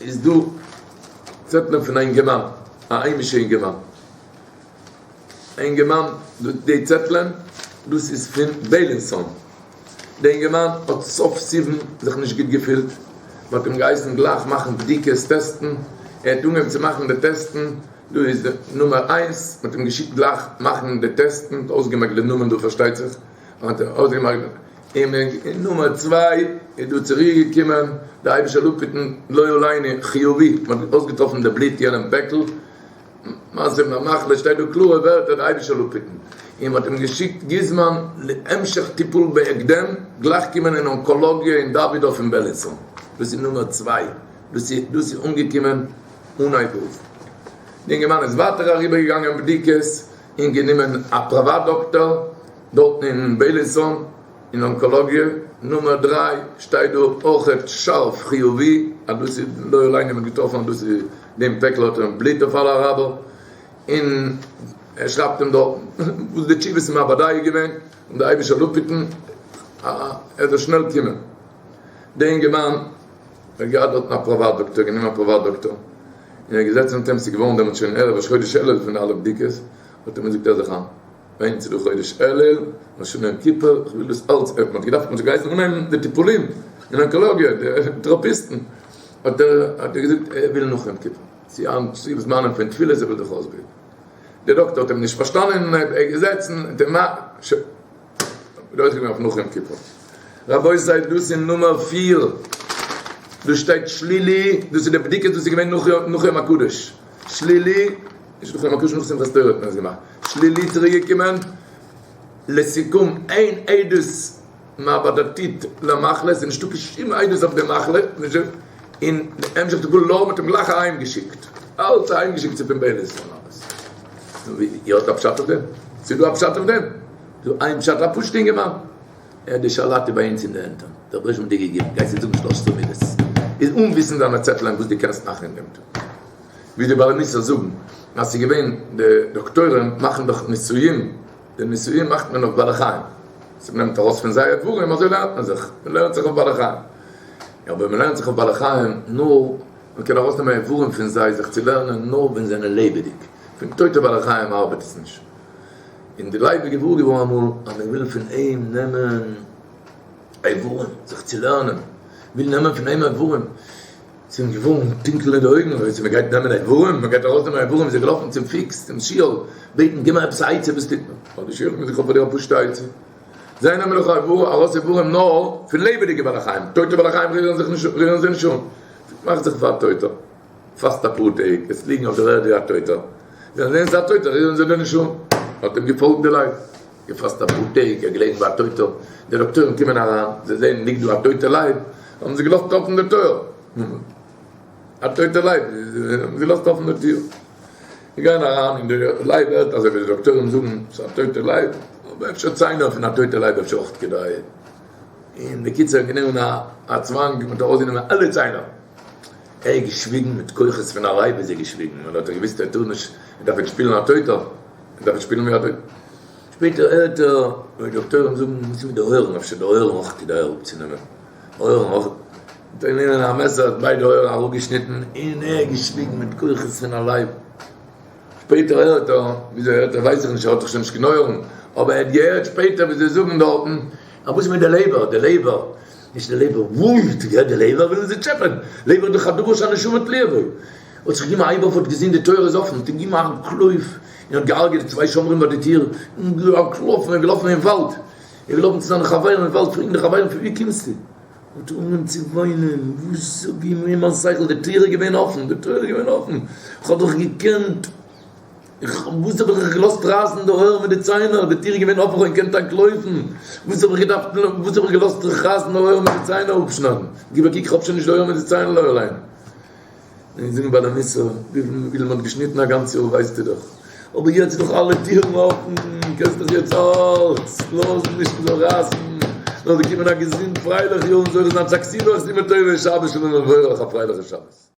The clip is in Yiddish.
איז דא צעטלען פון א אינגערמאן, א היימישע אינגערמאן, א אינגערמאן, די צעטלען דאס איז פון בעלינסאן, די אינגערמאן האט סוף סיוון זיך נישט גוט געפילט, מען האט אים געהייסן גלייך מאכן בדיקות טעסטן, ער האט אנגעהויבן צו מאכן די טעסטן, דא איז די נומער איינס, מען האט אים געשיקט גלייך מאכן די טעסטן, האט אויסגעמעקט די נאמען דא פארשטייט זיך, האט ער אויסגעמעקט, און נומער צוויי איז דא צוריק געקומען, די אייבישטער זאל אפהיטן לא עלינו חיובי, מען האט אויסגעטראפן די בלוט יענעם פעקל, מעשה מן המחלה שטייט דא קלארע ווערטער די אייבישטער זאל אפהיטן, און מען האט אים געשיקט גוזמן להמשך טיפול בהקדם, גלייך קומען אין אנקאלאגיע אין דאווידאף אין בעלינסאן, דאס איז נומער צוויי, דאס איז דאס איז אנגעקומען אנהייב אב. די אינגערמאן איז ווייטער אריבער געגאנגען בדיקות און גענומען א פריוואט דאקטער דארטן אין בעלינסאן אין אנקאלאגיע, נומער דריי שטייט דא אויכעט שארף חיובי אז דאס איז לא עלינו מ'האט געטראפן אז דאס איז דעם פעקל האט ער בלוט אויף אלע אראבער און ער שרייבט אים דארטן וואס די תשובות מעבדה איז געווען און די אייבישטער זאל אפהיטן ער זאל שנעל קומען די אינגערמאן האט געהאט דארטן א פריוואט דאקטער גענומען א פריוואט דאקטער און ער איז געזעצן מיט אים ס'איז געווארן דעמאלטס שוין ערב ראש חודש אלול פון די אלע בדיקות האט ער אים געזאגט הער זיך איין ווען ס'איז דא חודש אלול, ראש השנה יום כיפור, איך וויל דאס אלץ, מען האט געדארפט, מען האט געהייסן אנהייבן די טיפולים אין אנקאלאגיע, די טעראפיסטן, האט ער האט ער געזאגט ער וויל נאך יום כיפור, ס'איז היינט ס'איז זמנים פון תפילות ער וויל זיך אויסבעטן, דער דאקטער האט אים נישט פארשטאנען, ער איז געזעצן, האט אים שוין, דורך געגאנגען אויף נאך יום כיפור. רבותי דאס איז נומער פיר, דא שטייט שלילי, דאס איז די בדיקות וואס איז געווען נאך יום הקדוש, שלילי, נישט נאך יום הקדוש נאך שמחת תורה האט מען עס געמאכט, שלילי צוריק געקומען, לסיכום אין עדות מעבדתית למחלה, ס'איז נישטא קיין שום עדות אויף די מחלה, און די המשך טיפול לא מ'האט אים גלייך אהיים געשיקט, אלץ אהיים געשיקט צו פומביות און אלעס. נו ווי, איר האט א פשט אויף דעם? ס'איז דא א פשט אויף דעם? דא איין פשט א פשוטע אינגערמאן, ער האט די שאלת איז ביי אונז אין די הענט, דער רבוש"ע האט דיר געגעבן, גייסט יעצט זאגן שלש עשרה מידות, איז אן וויסן דיינע צעטלען וואס דו קענסט מאכן אין דעם טאג. ווי די בעלי מוסר זאגן אז ס'איז געווען די דאקטוירים מאכן דאך ניסויים, די ניסויים מאכט מען אויף בעלי חיים, אז מ'נעמט ארויס פון זיי איברים אזוי לערנט מען זיך, מ'לערנט זיך אויף בעלי חיים, אבער מ'לערנט זיך אויף בעלי חיים נאר, מ'קען ארויסנעמען איברים פון זיי זיך צו לערנען נאר ווען זיי זענען לעבעדיג, פון טויטע בעלי חיים ארבעט עס נישט. און די לייב איז געוואר געווארן אמאל אז מען וויל פון אים נעמען איברים זיך צו לערנען, וויל נעמען פון אים איברים, ס'איז אים געווארן טונקל אין די אויגן, וואס מען גייט נעמען איברים, מען גייט ארויסנעמען איברים, איז ער געלאפן צום פיקס, צום שועל, בעטן גיב מיר עפעס א עצה וואס טוט מען, האט די שועל געזאגט איך האב פאר דיר א פשוטע עצה, זיי נעמען דאך ארויס איברים נאר פון לעבעדיגע בעלי חיים, טויטע בעלי חיים רירן זיך נישט, רירן זיי נישט אן, מאך זיך פאר א טויטער. פאסט אפאר טעג, עס ליגן אויף דער ערד ווי א טויטער, ווען זיי זעען ס'איז א טויטער רירן זיי דיר נישט אן, האט אים געפאלגט די לייב, געפאסט אפאר טעג, ער געלעגן ביי א טויטער, די דאקטוירים קומען אריין, זיי זעען ליגט דא א טויטע לייב, האבן זיי געלאזט אפן די טויער, א טויטע לייב, האבן זיי געלאזט אפן די טיר, זיי גייען אריין און די לייב הערט אזוי ווי די דאקטוירים זאגן ס'איז א טויטע לייב, אבער אפשר ציינער פון א טויטע לייב אפשר אויך כדאי, און בקיצור גענומען א צוואנג, מ'האט ארויסגענומען אלע ציינער. ער איז געשוויגן מיט כוחות פון א לייב איז ער געשוויגן ווייל ער האט דאך געוויסט ער טאר נישט ער דארף יעצט שפילן א טויטער ער דארף יעצט שפילן ווי א טויטער שפעטער הערט ער ווי דאקטוירים זאגן וואס איז מיט די אויערן אפשר די אויערן אויך כדאי אראפצונעמען אויערן אויך האט ער גענומען א מעסער האט ביידע אויערן אראפגעשניטן און ער איז געשוויגן מיט כוחות פון א לייב שפעטער הערט ער וויאזוי הערט ער ווייס איך נישט ער האט דאך שוין נישט קיין אויערן אבער ער האט געהערט שפעטער ווי זיי זאגן דארטן א וואס איז מיט די לעבער די לעבער נישט די לעבער, וואוי, האט געהערט די לעבער ווילן זיי טשעפען, לעבער איז דאך א דבר שהנשמה תלויה בו, האט זיך געגעבן א הייב אויף האט געזען די טויער איז אפען, האט ער געגעבן א אנטלויף און האט געהארגעט די צוויי שומרים ביי די טיר, און אנטלאפן און געלאפן אין וואלד, ער איז געלאפן צו זיינע חברים אין וואלד, פרעגן די חברים פון ווי קומסטו? האט ער אנגעהויבן צו וויינען, וואס האב איך מיין שכל, די טיר איז געווען אפען, די טויער איז געווען אפען, איך האב דאך געקענט. איך, וואס האב איך זיך געלאזט רייסן די אויערן מיט די ציינער, די טיר איז געווען אפן, כ'האב געקענט אנטלויפן, וואס האב איך געדארפט, וואס האב איך געלאזט זיך רייסן די אויערן מיט די ציינער אפשניידן, גיב א קוק איך האב שוין נישט די אויערן מיט די ציינער לא עלינו. און זאגן בעלי מוסר, וויפיל מ'האט געשניטן א גאנץ יאר ווייסטו דאך, אבער יעצט איז דאך אלע טירן אפן, קענסט דאך יעצט אלץ, לאז נישט מ'זאל רייסן, נאר זאל קומען א געזונט פרייליך יאר און זוכה זיין צו א כתיבה וחתימה טובה, שבת שלום ומבורך, א פרייליכע שבת.